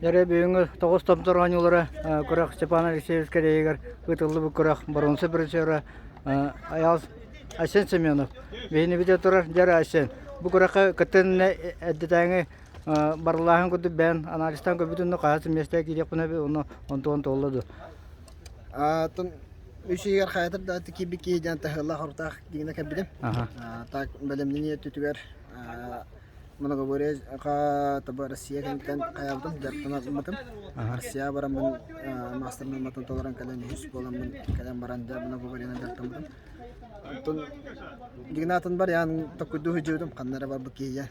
Дьэ бүгүҥҥү тоҕус томтор оонньуулара күрэх Степан Алексеевич кэриэһигэр ыытыллыбыт күрэх боруонса призера Айаал Айсен Семенов биһини бүтэ турар дьэ Айсен бу күрэххэ кыттын эрдэтээҥи барыллааһын курдук бэйэн анализтаан көрбүтүн хаһыс миэстэҕэ киириэхпин эбит уонна онтуон туолла дуо? Атын үс ыйыгар хайатар да киирбит киһи диэн таһыаллаах орутаах дигинэ кэлбитим. Так бэлэмнэнии өттүтүгэр Многоборьеҕа таба Россия кэнниттэн хайаабытым, дьарыктанаммытым. Россияҕа бараммын маастар нуорматын толорон кэлэн үһүс буоламмын кэлэн баран дьэ многоборьенан дьарыктаммытым. Оттон дигнаатын бар ян токуйдуу сылдьыбытым ханна эрэ барбыт киһи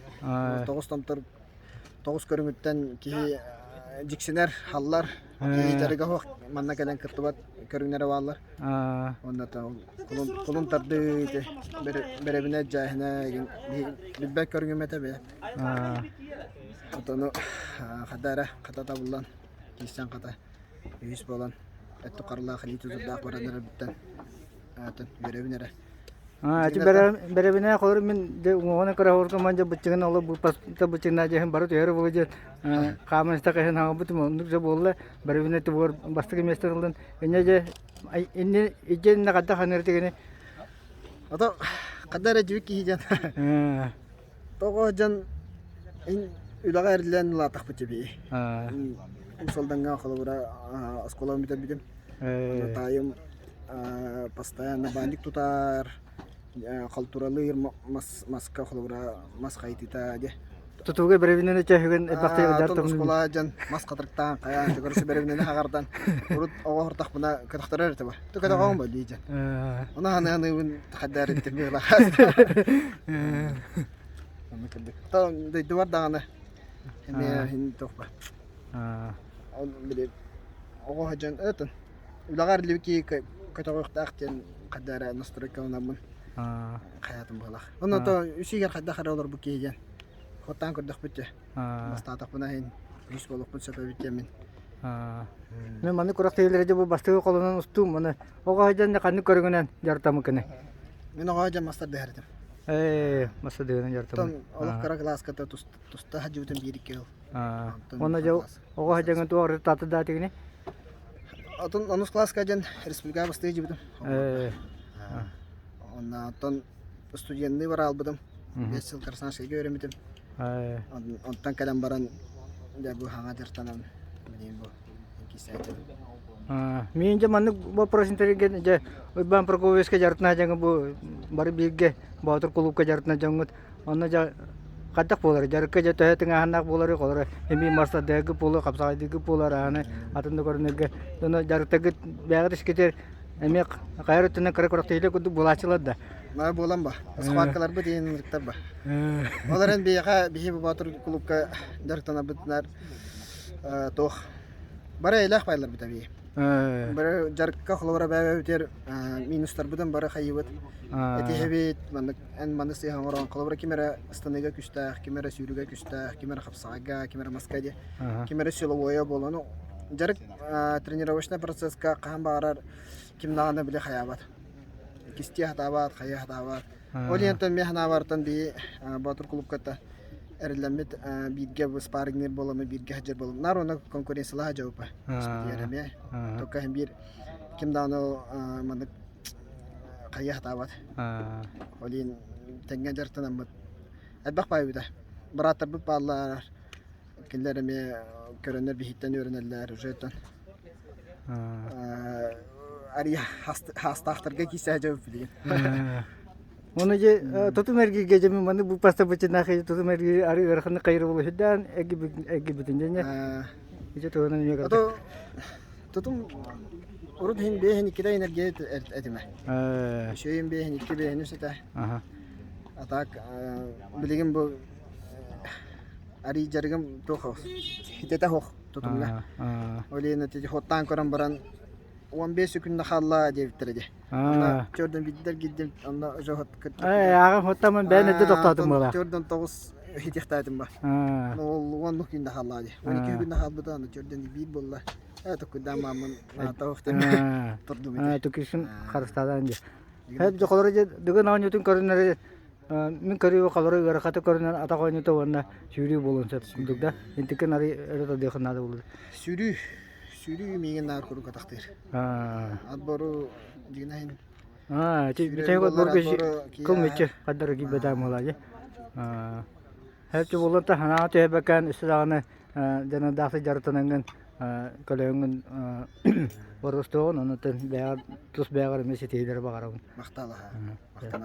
тоҕус томтор тоҕус көрүҥүттэн киһи дьиксинэр, халлар, киһи дьарыга суох манна кэлэн кыттыбат көрүҥнэрэ бааллар. Уонна кулун, кулун тардыы ити бэрэбинэ дьээһинэ билбэт көрүҥүм этэ бэйэ. Отону хата эрэ хата табыллан киирсэн хата үһүс буолан өттүк харылаах илии тутурдаах баран эрэрбиттэн үөрэбин эрэ. Ити бэрэбинэ холор мин дьэ уҥуоҕунан кыра ман дьэ быччыгын оло быппаста быччыгына дьэһин бары түһэр буолу дьэ хааман истэх иһин хаҥабытым оннук дьэ буолла бэрэбинэ тубугар бастакы миэстэ ыллын инньэ дьэ инни иккиэннэ хайдах ханыыр тигини Ото хада эрэ дьүбүк киһи дьон тоҕо дьон үлэҕэ эриллэн улаатахпыт дьэби Усалдаҥҥа холобура оскуолабын бүтэрбитим таайым постоянно баанньык тутар халтуралыыр мас маска холобура мас хайытыыта дьэ Тутууга бэрэбинэни чөһүгүн элбэхтик Атын оскуола дьон мас хатырыктаан хайаан көрсө бэрэбинэни хагардан урут оҕо ортахпына көтөхтөрөр этэ ба көтөҕөҥ ба дии дьон ону ханыаныыбын хадаар иттим онно кырдык то дойдубар даҕаны эмиэ иһин туох ба ол били оҕо дьон ытын үлэҕэ эриллибит киһи көтөҕүөхтээх диэн хаддаара настройкаланаммын хайаатым быһалаах. Онно то үсүгэр хайдах эрэ олорбут киһи диэн хоттаан көрдөхпүт дьэ. Бастаатахпына иһин үс буолуохпун сөп эбит диэммин. Мен маннык күрэхтэһиилэри дьэ бу бастакы холонон устуум маны оҕо сылдьан ханнык көрүҥүнэн дьарыктаммыккыный? Мин оҕо сылдьан мастар дэһэр этим. Ээ, мастар дэһэринэн дьарыктаммыт. Олох кыра кылааска туста сылдьыбытым биир-икки сыл. Онно дьэ оҕо сылдьаҥҥын туох результаты да тигини? Отон онус кылааска дьэн республикаҕа бастыы сылдьыбытым. Онно оттон студенныы бараалбытым. 5 сыл Красноярскайга үөрэммитим. Онтон кэлэн баран дьэ бу хаҥа дьарыктанан билигин бу киисээтим. Мин дьэ маннык вопрос интеллигент дьэ Уйбаан Прокопьевичка дьарыктана дьаҥы бу бары бииргэ Боотур кулуупка дьарыктана дьоҥҥут онно дьэ хайдах буолар дьарыкка дьэ төһө тыҥааһыннаах буоларый холоро эмиэ мастардыгы буолуо хапсаҕайдыгы буолар ааны атын да көрүнэргэ ону дьарыктаргыт бэйэҕит искитигэр Эмиэ хайа өттүнэн кыра күрэхтэһиилэр курдук буолааччылар да. Маа буолан ба. Схваткаларбыт иһин ынырыктар ба. Ол эрэн биһиэхэ биһи бу Боотур кулуупка дьарыктанарбытынар туох бары эйэлээх байларбыт эбии. Бары дьарыкка холобура бэйэбитигэр минустарбытын бары хайыыбыт. Этиһэбит, маннык эн маны сыыһа оҥорон холобура ким эрэ ыстаныыга күстээх, ким эрэ сүүрүүгэ күстээх, ким эрэ хапсаҕайга, ким эрэ маска диэ, ким эрэ силовойа буолан дьарык Тренировочнай процесска хаһан баҕарар ким даҕаны били хайаабат. Кистиэ сатаабат, хайыа сатаабат. Ол иһин мин санаабартан биһи Боотур кулуупката эриллэммит бииргэ спаррингныыр буоламмыт бииргэ сылдьар буолам. Наар онно конкуренциялаах дьабыпа. Эмиэ. Только иһин биир ким даҕаны маннык хайыа сатаабат. Ол иһин тэҥҥэ дьарыктанаммыт элбэх баайбыта. Бырааттарбыт бааллар. Кинилэр эмиэ көрөннөр биһиттэн үөрэнэллэр уже оттон арыйа хаастаахтарга киирсэ дьэ билигин. Оны же тутум эргииргэ дьэ маны бу паста бычынах тутум эргиир ары ыараханнык хайыр болу сүрдээн эггибитин дьэ ити туһунан эмиэ Ото тутум урут иһин биэһин иккитэ энергия этимэ. Үсүөйүн биэһин икки биэһин үс этэ. А так билигин бу Арий дьарыгым туох хитэтэ суох тутумҥа. Ол иһин ити хуоттаан көрөн баран 15 күннэ хаалла диэбиттэрэ дии. Онно чөрдөн биддер гиддим онно уже хот Ээ, ааҕан хуоттаммын бэйэн эрдэ тохтоотум буолаа. Чөрдөн тоҕус хитихтаатым ба. Ол уоннук күндэ хаалла дии. 12 күндэ хаалбыта аны чөрдөн биир буолла. Ээ токкуйдаан мааммын наатаох деп турдум ити. Тукишин харыстаатаан дии. Хэп дьохолоро дьэ дыгын оонньуутун көрүннэри. Мин көрүүбү холоро ыарахаты көрүнэн атах оонньуута уонна сүүрүү буолуон сөп курдук да. Интикин арый өрө тардыахын наада буолуо. Сүүрүү, сүүрүү миигин наар куруук атахтыыр. Отбору дьиҥинэһин Ити сүүрэр бүтэһик буоллар отборга отбору кыл киһи мүччү хардары киирбэтэ буолаа Һэччи буолан та ханаҕа түһэрбэккээн өссө даҕаны дьаныардаахтык дьарыктанаҥҥын көлөһүҥҥүн боруостуоҕун, онон бэйэҕэр тус бэйэҕэр эмиэ ситиһиилэри баҕарабын. Махтал аһа. Махтанабын.